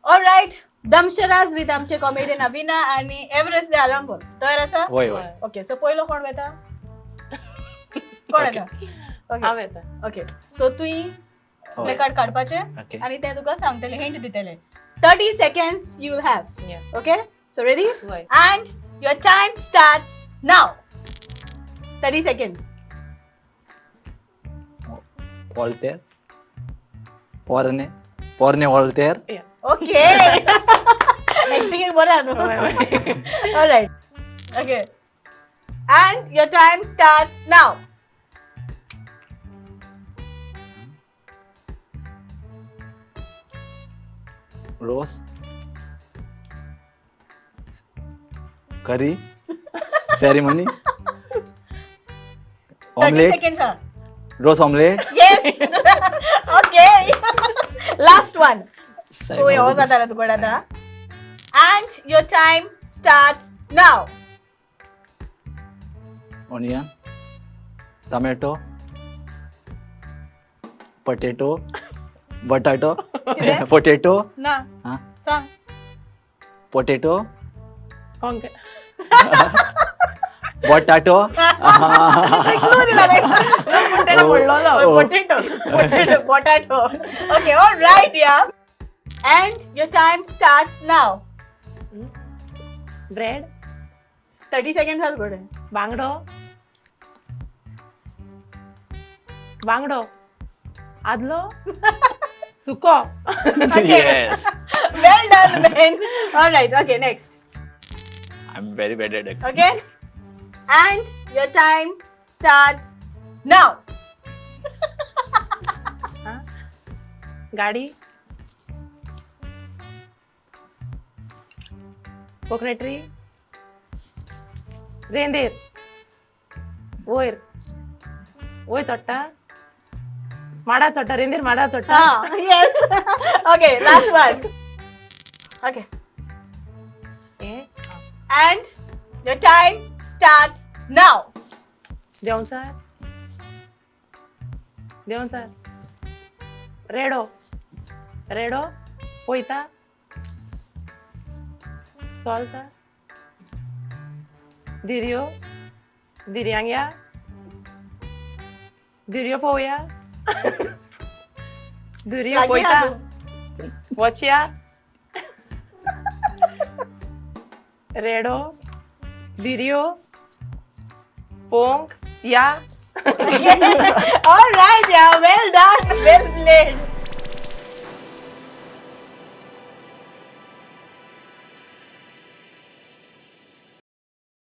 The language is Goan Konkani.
ऑलरायट, दमशराज विथ आमचे कॉमेडियन अभिना आनी एव्हरेस्ट दे आलंबोर. तयार आसा? वय वय. ओके, सो पयलो कोण वेता? कोण Okay. येता? ओके. हांव येता. ओके, सो तुवें प्लेकार्ड काडपाचें ओके. आनी ते तुका सांगतले, हिंट दितले. 30 seconds you have. Okay, so ready? वय. And your time starts now. 30 seconds. Voltaire, पोरने पोरने वॉल्टेर. ओके, एक्टिंग बरं न्हू? वय वय. Alright. Okay. And your time starts now. रोस, करी, सेरेमनी, 30 ऑमलेट. seconds, huh? रोस omelette. Yes. Okay. Last one. Oh, हो जाता तुकडे आता. And your time starts now. Onion, tomato, potato, बटाटो. कितें? पोटेटो. ना. हा? सांग. पोटेटो. कोंक. बटाटो. Clue दिला रे. तेणें म्हणलोलो. Oh. Potato. Potato. Potato. Okay, all right, yeah. And your time starts now. Bread. 30 seconds आसा तुकडे. बांगडो बांगडो आदलो सुको. Okay. Yes. Well done, man. All right, okay, next. I am very bad at. Okay? And your time starts now. गाडी, कोकोनट ट्री, रेंदेर, वयर वयर चडटा, माडा चडटा, रेंदेर माडा चडटा. Ah, yes. Okay, last one. Okay. हे And your time starts now. देंवचार देंवचार, रेडो रेडो, पयता, चलता, धिरयो, धिरयांक या, धिरयो पळोवया, धिरयो लागीं पळयता. आहा तूं. वचया, रेडो, धिरयो, पोंक या. All right, yeah. Well done. Well played.